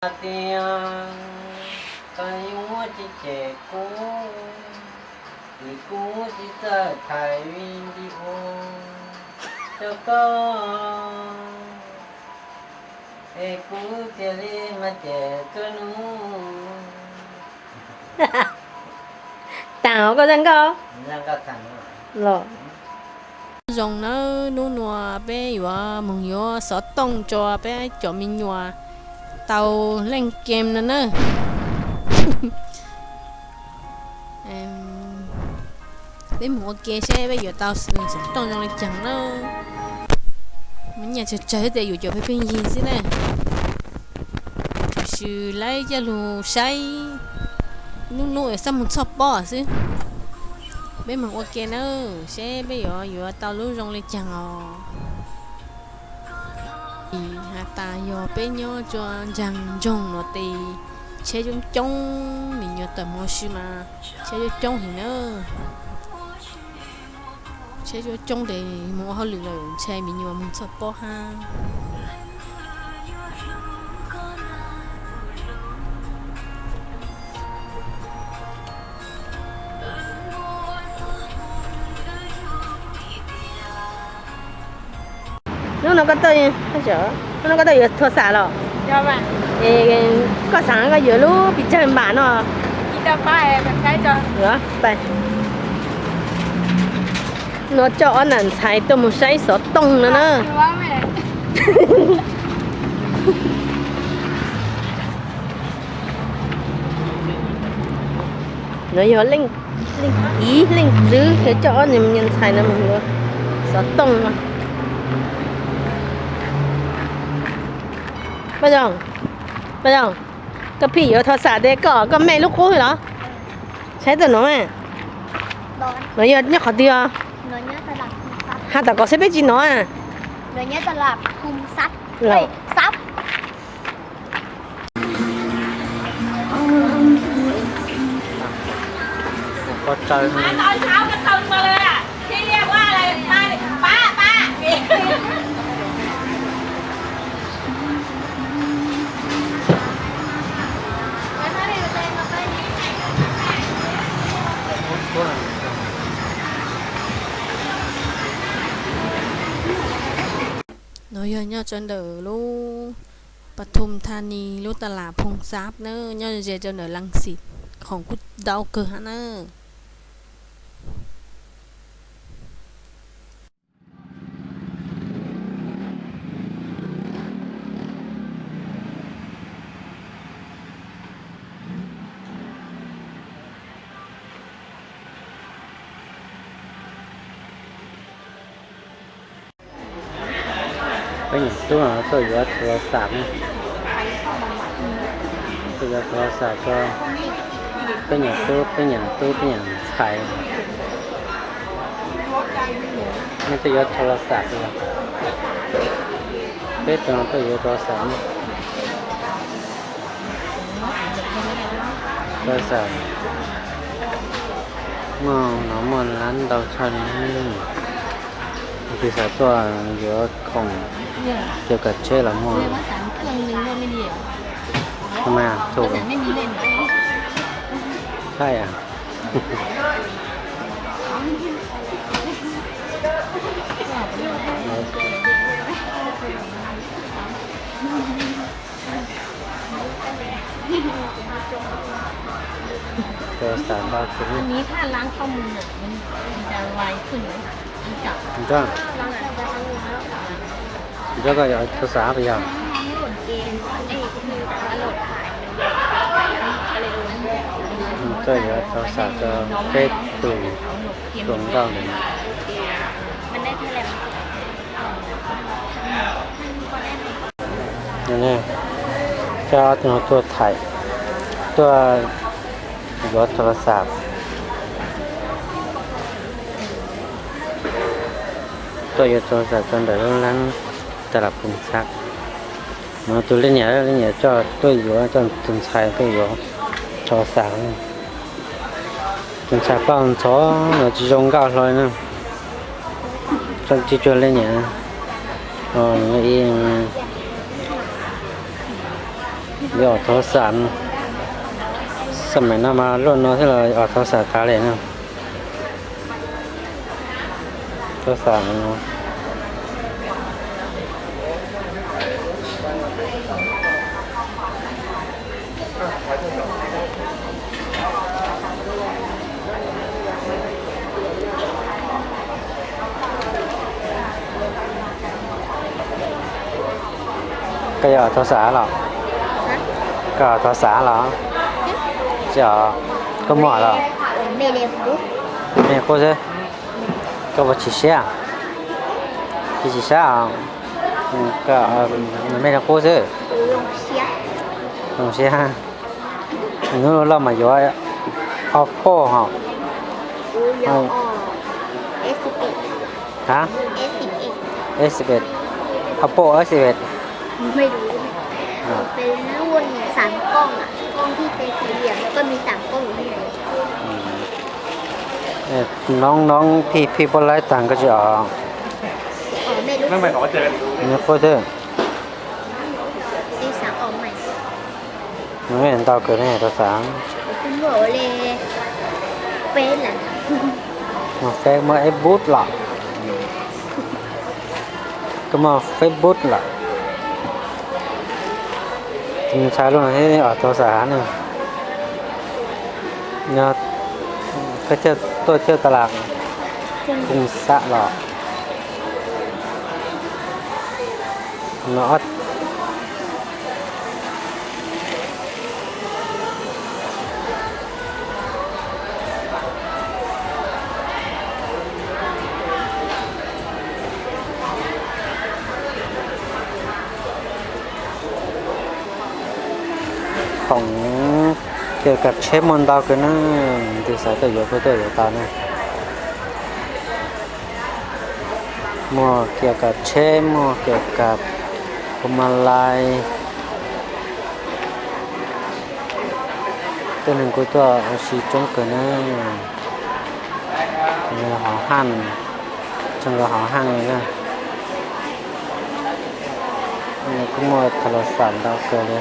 Tias koj yuav tsis cem kuv, vim kuv tsis txawj thaij video rau koj, es kuv cia li mas cem koj hnub. Tag os koj zaj nkauj los. Zoo nawb, hnub nua peb yuav mus yuav xov tooj rau peb cov me nyuam tau leej game no na. Peb mus ua ke seb peb yuav tau xov tooj zoo li cas na. Muaj nyiaj tsawg tsawg tias yuav cov pheej pheej yig xwb na. Tiam sis laib coj lug saib, hnub hnub xab mus txhoj pob xwb. Peb mus ua ke na, seb peb yuav yuav tau lub zoo li cas os. Has tas yog peb nyob rua nraag ntsoog no tes tsheb coob coob, me nyuam tawm mus ua si mas tsheb coob coob heev na. Tsheb coob coob tes mus ua hauj lwm lawm ntshai me nyuam mus txhoj pob hab. Hnub no koj tuaj, hnub no koj tuaj yuav thua xam los? Koj xaav koj yuav lub pes tsawg npam no? No coj ob nam ntxhais tuaj mus saib xov tooj no na. No yog leej txiv leej txwv coj ob nam ntxhais no mus yuav xov tooj no. Paj Zoo, Paj Zoo, koj phim yuav thua xam tes koj, koj mej lub qub los? Saib tuaj no, no yog nyob qhov twg os? Has tom kom saib peb tsis no. No yog nyob rau ntawm lub Pathum Thani, lub tas las Phoos Xab na, nyob ze rau ntawm Laxxis, khoom kuj ntau kawg hab na. Peb nyuam tub no tuaj yuav thov los xam ne. Tuaj yuav thov los xam rau peb nyuam tub, peb nyuam tub, peb nyuam ntxhais. Nej tuaj yuav thov los xam os? Peb tug no tuaj yuav thov los xam ne. Thov los xam, muaj no muaj lab ntau tshaj li. Tus xav tuaj yuav khoom, yuav kav tsheb los muaj. Thaij a. Thov los xam ntau kawg. Nco koj yuav thov los xam puas yog? Koj yuav thov los xam rau peb tug hluas nkauj ntawd. Coj ob tug no tuaj thaij, tuaj yuav thov los xam, tuaj yuav thov los xam rau ntawm lub lab tas las Phoos Xab. No tus leej niam, leej niam coj tuaj yuav, coj tus ntxhais tuaj yuav thov los xam. Tus ntxhais paj ntxhov los tsis zoo nkauj hlo na. Tsis cuag leej niam. Yog thov xam, xam meem no mas luaj no thiab los thov xam tas li na. Thov xam no. Koj yog thov xam los? Koj thov xam los? Tsis, koj muaj los? Mej qub xwb. Koj puas tsis siab? Tsis, tsis siab. Mej li qub xwb. Zoo siab. Hnub loj mas yuav Oppo ho. Ha? S pet, Oppo S pet. Noob noob phij phij puab laib taag koj tsis os? Mej qub xwb. Ntau kawg ne, thov xam. Muaj Facebook los? Koj muaj Facebook los? Ntshai lub no thiab os, thov xam ne. Yog koj tuaj thawj tas las, kuj xav los no. Khoom kias kam tsheb muaj ntau kawg na, tus xav tuaj yuav puab tuaj yuav tau na. Muaj kias kam tsheb, muaj kias kam phuam ma lais. Tuaj neeg kuj tuaj ua si coob kawg na. Hov haj, txog nkaus hov haj li na. Kuj muaj thas las xam ntau kawg li.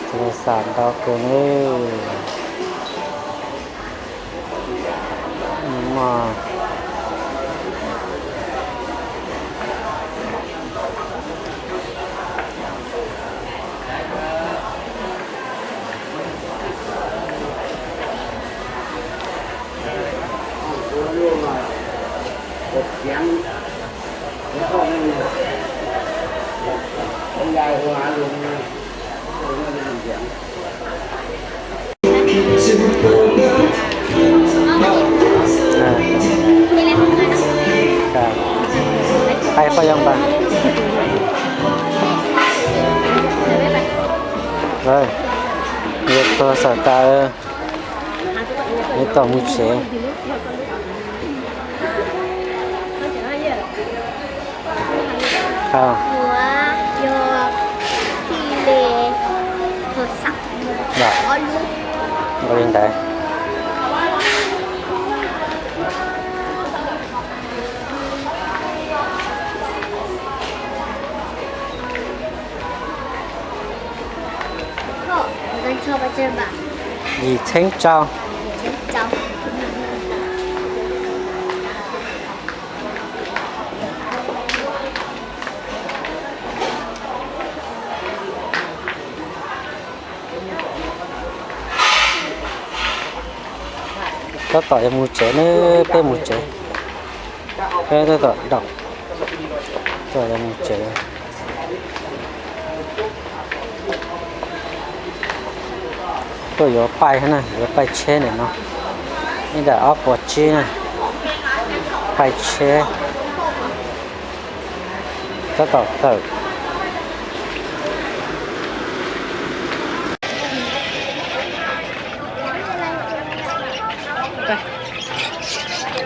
Thas las xam ntau kawg li. Ai, poj yog npag. Yuav thas xam tas, yuav tau mus tsev. Ua li ntawd. Yim txheeb rau. Tab tom yuav mus tsev ne, peb mus tsev. Peb tab tom dam, tab tom yuav mus tsev. Tuaj yuav paij na, yuav paij tsheb ntawm no. Ib daim ob puas tsib na, paij tsheb. Tab tom tawm.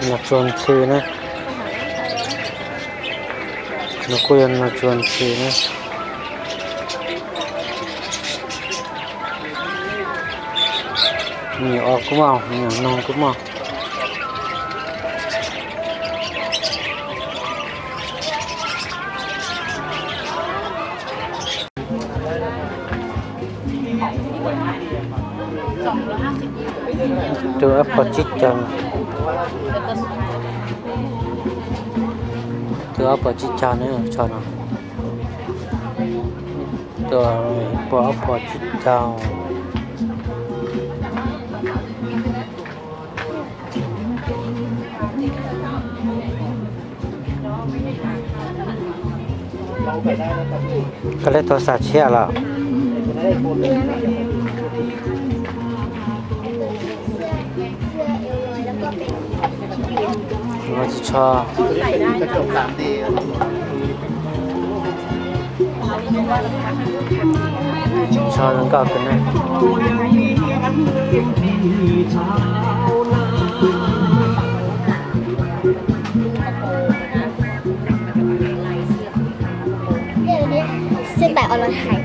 Nos tsuag ntxhw na. No kuj yog nos tsuag ntxhw na. Me nyuam os kuj muaj, me nyuam noog kuj muaj. Tus ob puas tsib caug. Tus ob puas tsib caug ne, tsho no. Tus puas ob puas tsib caug. Koj lej tau xav tshiab los? Tsis tso. Tso zoo nkauj kawg na. Xếp bài online hài.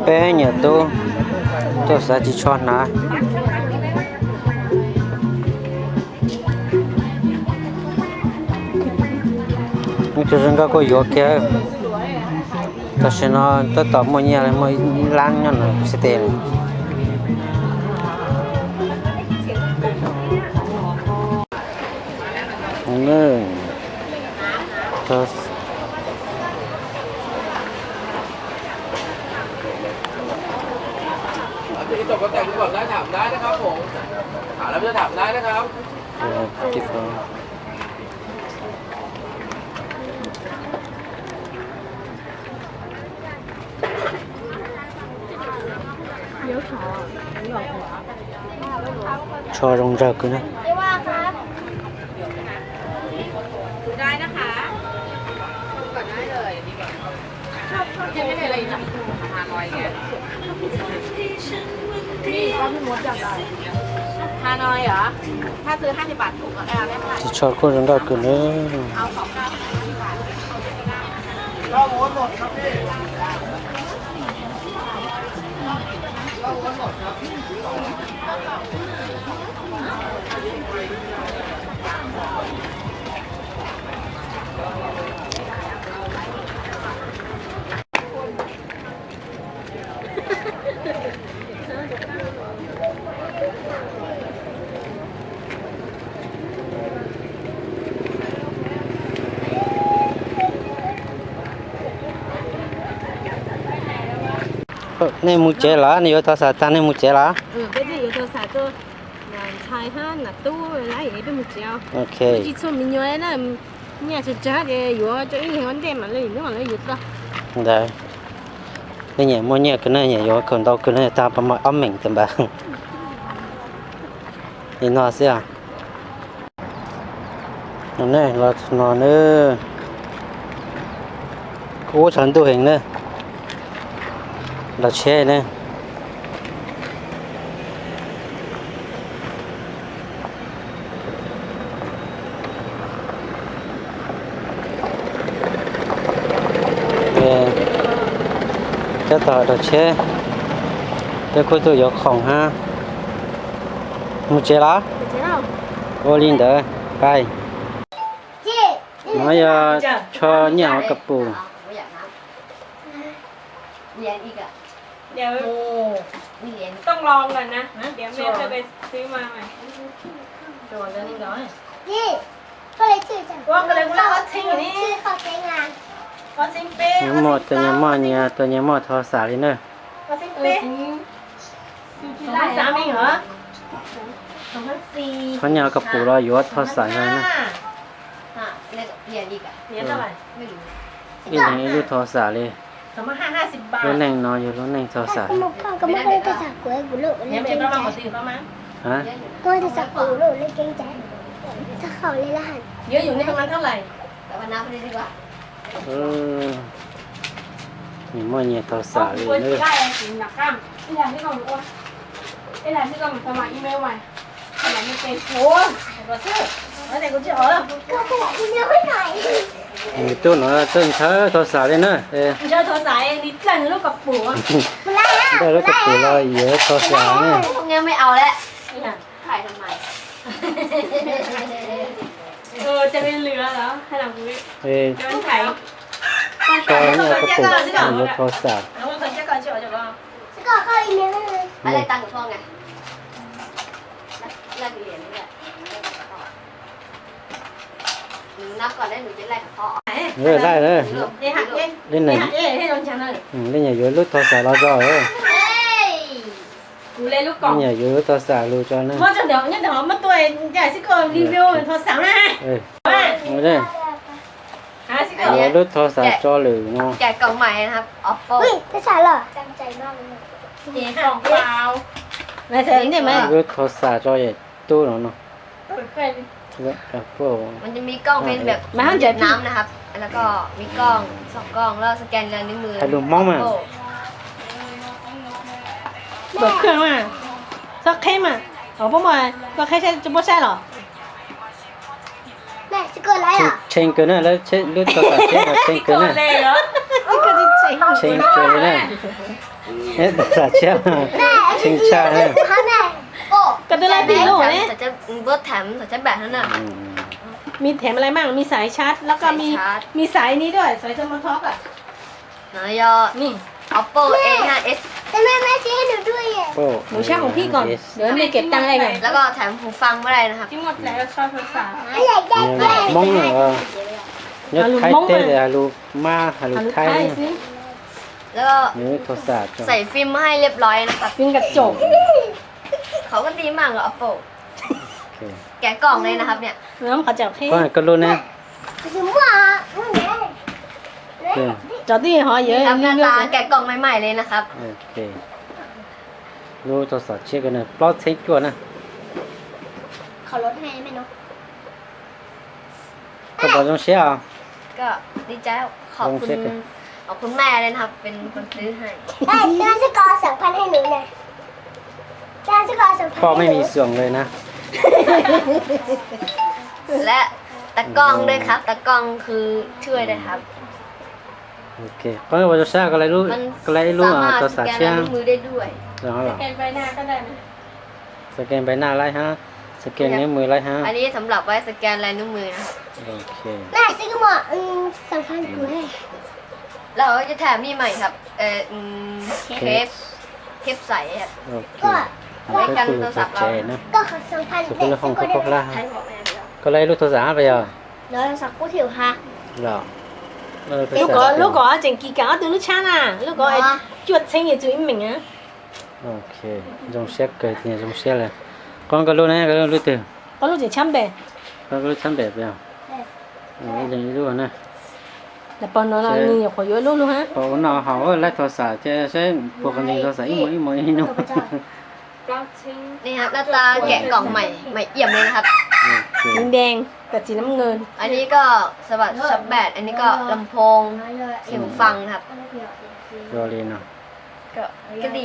Peb nyuam tub tuaj xav tsis tshua hnav. Tus zoo nkauj kuj yuav kiag. Tam sim no tab tom muaj nyiaj muaj ib lab nyob no xwb tes. Tsho zoo nraug kawg na. Tus tsho kuj zoo nkauj kawg na. Nej mus tsev lawm, nej yuav thov xam tag nej mus tsev lawm? Ok. Ntawd, leej niam muaj nyiaj kawg na, nyiam yuav khaws ntau kawg na, tag pas mas ob meem tas npawb. Li no xwb. Nej los no na, kub tshav ntuj heev na, los tsheb na. Tab tom los tsheb, peb kuj tuaj yuav khoom hab. Mus tsev los? Ua li ntawd, pais. No yog tsho nyiaj hauv kab pus. Nyias muaj, tus nyias muaj nyias, tus nyias muaj thov xam li na. Tsho nyiaj hauv kab pus los yuav thov xam na. Ib leeg ib lub thov xam li. Lub neej no yog lub neej thov xam. Nyias muaj nyias thauj xam li na. Nws tuaj no tuaj ntshaw thauj xam li na. Ntshaw lub koj pum los yuav thauj xam na. Tso nyiaj koj pum yuav thauj xam. Laij na. Leej niam, leej niam yuav lub thauj xam los zog. Leej niam yuav lub thauj xam lug tso na. Yuav lub thauj xam tso lawm no. Lub thauj xam tso yam tub no no. มันจะมีกล้องเป็นแบบ น้ำนะครับ แล้วก็มีกล้องสองกล้อง แล้วสแกนลายนิ้วมือ Hais lus Hmoob mas. Txhob qheb mas, txhob qheb mas. Koj qheb saib, puab saib los? Tshee kawg na, lub thauj xam tsheb no tshee kawg na. Tshee kawg li na. Thauj xam tsheb tshee tshaj na. Koj twb laij pij lub ne. มีแถมอะไรบ้าง มีสายชาร์จ แล้วก็มี สายชาร์จ มีสายนี้ด้วย สายสมาร์ทท็อกอะ นี่ Oppo A ห้า S หนูใช้ของพี่ก่อน เดี๋ยวเมย์เก็บตังค์ให้ก่อน แล้วก็แถมหูฟังมาได้นะครับ Hmoob no, nyob Thaib teb hais lus Mab hais lus Thaib. แล้วก็ ใส่ฟิล์มมาให้เรียบร้อยนะครับ ฟิล์มกระจก เขาก็ดีมากเลย Oppo แกะกล่องเลยนะครับเนี่ย Koj lub ne. นี่ครับ หน้าตาแกะกล่องใหม่ๆเลยนะครับ Lub thauj xam tsheb ko na plaub txhiab cuaj na. Koj pom zoo siab os? ก็ดีใจ ขอบคุณ ขอบคุณแม่เลยนะครับ เป็นคนซื้อให้ พ่อไม่มีส่วนเลยนะ และตากล้องด้วยครับ ตากล้องคือช่วยนะครับ Koj pom zoo siab, koj laij ib lub thauj xam tsheb. สแกนลายนิ้วมือได้ด้วย สแกนใบหน้าได้ฮะ สแกนนิ้วมือได้ฮะ อันนี้สำหรับไว้สแกนลายนิ้วมือนะครับ แล้วเขาจะแถมนี่ใหม่ครับ เอ่อ อืม เคส เคสใสครับ ไว้กันโทรศัพท์เรา Koj laij ib lub thauj xam pas yog? Lub ko, lub ko tseem kis kam ob tug lub tshab na, lub ko cuaj txheeb yuav txug ib meem na. Zoo siab kawg, zoo siab lawm. Koj, koj lub ne, koj lub twg? Koj lub tseem tshab npem. Koj lub tshab npem pas yog? Ib leeg ib lub na. Pom no, nyuam qhuav yuav ib lub lub hab. Pom ua no hauv laij thauj xam ces saib puas qhov ntseeg thauj xam ib muag ib muag ib nub. นี่ครับ หน้าตาแกะกล่องใหม่ ใหม่เอี่ยมเลยนะครับ สีแดงกับสีน้ำเงิน อันนี้ก็สำหรับชาร์จแบต อันนี้ก็ลำโพง เสียงหูฟังนะครับ Ua li no. ก็ ก็ดี